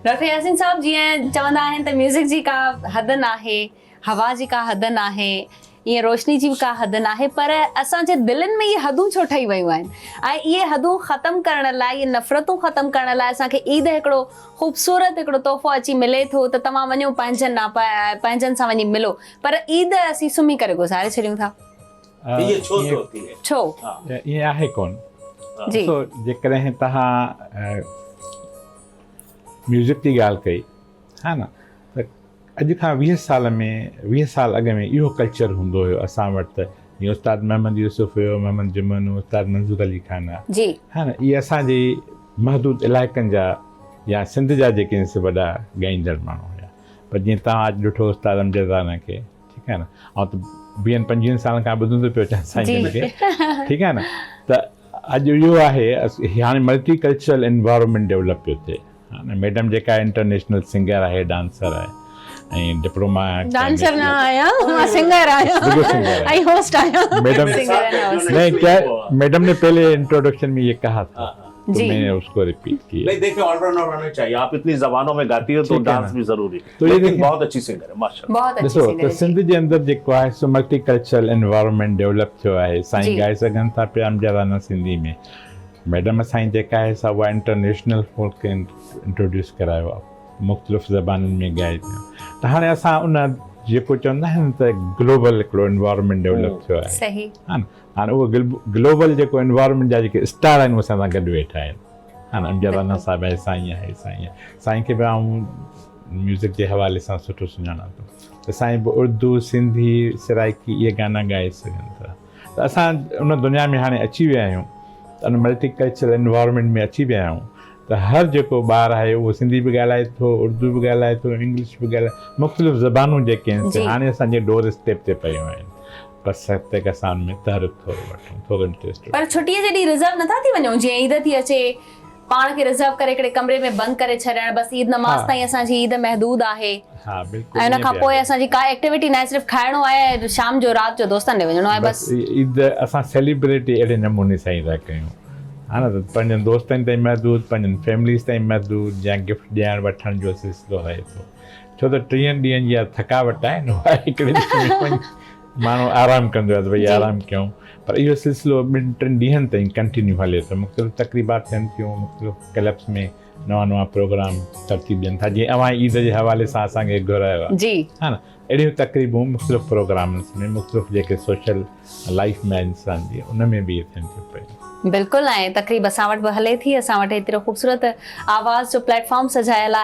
Doctor Yasin صاحب جيئن چوندا آهن ته ميوزڪ جي ڪا حد ناهي، هوا جي ڪا حد ناهي، ائين روشني جي به ڪا حد ناهي پر اسان جي دلين ۾ اهي حدون ڇو ٺهي ويون آهن ۽ اهي حدون ختم ڪرڻ لاء اهي نفرتون ختم ڪرڻ لاء اسان کي عيد هڪڙو خوبصورت هڪڙو تحفو اچي ملي ٿو ته توهان وڃو پنهنجن ڏانهن پنهنجن سان وڃي ملو پر عيد اسين سمهي ڪري گذاري ڇڏيون ٿا. ائين ڇو ٿو ٿئي؟ ڇو؟ ائين آهي ڪونه. جي. ڏسو جيڪڏهن توهان ميوزڪ جي ڳالهه ڪئي ها نه ته اڄ کان 20 سال ۾ 20 سال اڳ ۾ اهو ڪلچر هوندو هيو اسان وٽ ته جيئن استاد محمد يوسف هيو محمد جمن هو استاد منظور علي خان آ جي. ها نه اهي اسان جي محدود علائقن جا يا سنڌ جا جيڪي آهن سي وڏا ڳائيندڙ ماڻهو هيا پر جيئن توهان اڄ ڏٺو استاد امجد رانا کي ٺيڪ آهي نه آئون ته ويهن پنجويهن سالن کان ٻڌندو پيو اچان سائين جن کي ٺيڪ آهي نه ته اڄ اهو آهي هاڻي ملٽي ڪلچرل انوائرمينٽ ڊيولپ پيو ٿئي ها ميڊم جيڪا انٽرنيشنل سنگر آهي ڊانسر آهي ۽ ڊپلوما ڊانسر نه آهيان مان سنگر آهيان ۽ هوسٽ آهيان ميڊم نہیں کيا ميڊم ني پهلي انٽروڊڪشن ۾ يه کها ٿا تو مين ني اس کو رپيٽ کيا نہیں ديکهي آل راؤنڊر هونا چاهيي آپ اتني زبانون ۾ گاتي هو تو ڊانس ڀي ضروري تو يي ليڪن ديکهي بهت اڇي سنگر هي ماشاءالله. بهت اڇي ڏسو سنگر ته هي جي. سنڌ جي اندر جيڪو آهي سو ملٽي ڪلچرل انوائرمينٽ ڊيولپ ٿيو آهي سائين جي. ڳائي سگهن ٿا پيا امجد رانا سنڌي ۾ ميڊم سائين جيڪا آهي سا اها انٽرنيشنل فولڪ کي انٽروڊيوس ڪرايو آهي مختلف زبانن ۾ ڳائي پيو ته هاڻي اسان ان جيڪو چوندا آهن ته گلوبل هڪڙو انوائرمينٽ ڊيولپ ٿيو آهي صحيح. ها نه هاڻي اهو گلوبل جيڪو انوائرمينٽ جا جيڪي اسٽار آهن اهي اسان سان گڏ ويٺا آهن ها نه امجد رانا صاحب آهي سائين آهي سائين آهي سائين کي به آئون ميوزڪ جي حوالي سان سٺو سڃاڻان ٿو ته سائين به اردو سنڌي سرائيڪي اهي گانا ڳائي سگهن ٿا ته اسان ان دنيا ۾ هاڻي اچي ويا آهيون ته ان ملٽي ڪلچرل انوائرمينٽ ۾ اچي ويا آهيون ته هر جيڪو ٻار آهي اهو سنڌي به ڳالهائي ٿو اردو به ڳالهائي ٿو انگلش به ڳالهائي مختلف زبانون جيڪي آهن سي هاڻي اسان جي ڊور اسٽيپ تي پيون آهن بس تک اسان ان ۾ تحرڪ ٿورو وٺون ٿورو انٽريسٽ پر ڇٽيء جي ڏينهن رزرو نٿا ٿي وڃون جيئن عيد ٿي اچي پاڻ کي رزرو ڪري هڪڙي ڪمري ۾ بند ڪري ڇڏڻ بس عيد نماز تائين اسان جي عيد محدود آهي ها بلڪل ۽ ان کان پوء اسان جي ڪا ايڪٽيوٽي ناهي صرف کائڻو آهي ۽ شام جو رات جو دوستن ڏي وڃڻو آهي بس. عيد اسان سيليبريٽ ئي اهڙي نموني سان ئي ٿا ڪيون ها نه ته پنهنجن دوستن تائين محدود پنهنجن فيمليز تائين محدود يا گفٽ ڏيڻ وٺڻ جو سلسلو رهي ٿو ڇو ته ٽيهن ڏينهن جي اها ٿڪاوٽ آهي نه اها هڪڙي ڏينهن ۾ وڃي ماڻهو آرام ڪندو آهي ته ڀئي آرام ڪيون پر اهو سلسلو ٻن ٽن ڏينهن تائين ڪنٽينيو هلي ٿو مختلف تقريبات ٿين ٿيون مختلف ڪلبس ۾ نوان نوان پروگرام ترتيب ڏين ٿا جيئن اوهان عيد جي حوالي سان اسان کي گهرايو آهي جي ها نه اهڙيون تقريبون مختلف پروگرامس ۾ مختلف جيڪي سوشل لائيف ۾ انسان جي ان ۾ به اهي ٿين ٿيون پيون. بلڪل ۽ تقريب اسان وٽ به هلي ٿي اسان وٽ ايترو خوبصورت آواز جو پليٽ فارم سجايل آهي.